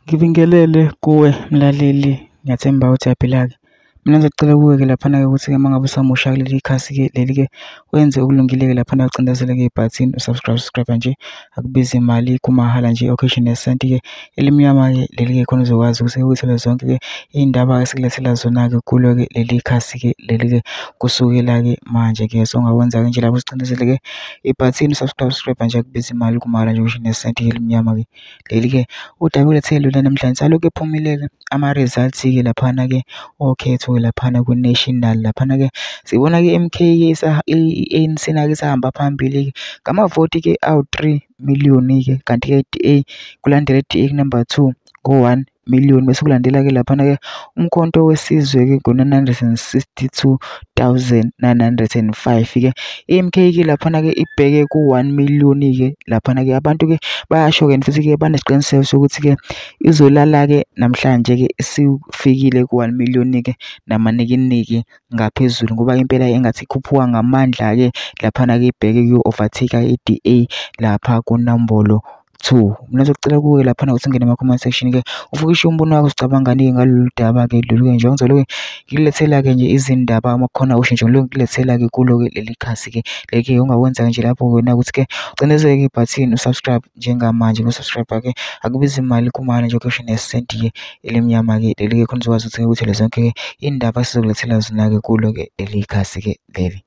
Ngibingelele kuwe mlaleli, ngiyathemba ukuthi uyaphila-ke. Mina ngizocela kuwe-ke laphana-ke ukuthi-ke uma ngabe usamusha kuleli khasi-ke leli-ke wenze okulungile-ke laphana ucindezele-ke ibhathini usubscribe nje, akubizi imali kumahhala nje occasion yesenti-ke elimnyama-ke leli-ke khona uzokwazi ukuthi uyithole zonke-ke iy'ndaba esikulethela zona-ke kulo-ke leli khasi-ke leli-ke kusukela-ke manje-ke. So ungakwenza-ke nje lapho usicindezele-ke ibhathini usubscribe nje, akubizi imali kumahhala nje occasion yesenti-ke elimnyama-ke leli-ke udaba ulethele lona namhlanje. Alokhu ephumile-ke ama-results-ke laphana-ke okhetho laphana ku-national laphana-ke sibona-ke i-MK-ke i-ANC nake isahamba phambili-ke ngamavoti-ke awu-3 million-ke, kanti-ke i-DA kulandela i-DA number 2 ngo-1 million, bese kulandela-ke laphana-ke umkhonto wesizwe-ke ngo-962,905-ke. i-MK-ke laphana-ke ibheke ku-1 million-ke laphana-ke abantu-ke bayasho-ke futhi-ke banesiqiniseko sokuthi-ke izolala-ke namhlanje-ke isifikile ku-1 million-ke namanikiniki ngaphezulu, ngoba impela engathi ikhuphuka ngamandla-ke laphana-ke ibheke kuyo-overtake i-DA lapha kunombolo 2. Mina ngizocela kuwe laphana ukuthi ungene ema-comment section-ke ufukishe umbono wakho, sicabangani-ke ngalolu daba-ke lolu-ke, nje ngizolo-ke ngilethela-ke nje izindaba uma kukhona ushintsho ngilo ngilethela-ke kulo-ke leli khasi-ke leli-ke ongakwenza nje lapho wena ukuthi-ke ucindezele ibhathini usubscribe njengamanje. Ngo-subscribe-ke akubizi imali kumahhala nje occasion yesenti-ke elimnyama-ke leli-ke khona uzokwazi ukuthi-ke uthole zonke-ke iy'ndaba esizokulethela zona-ke kulo-ke leli khasi-ke leli.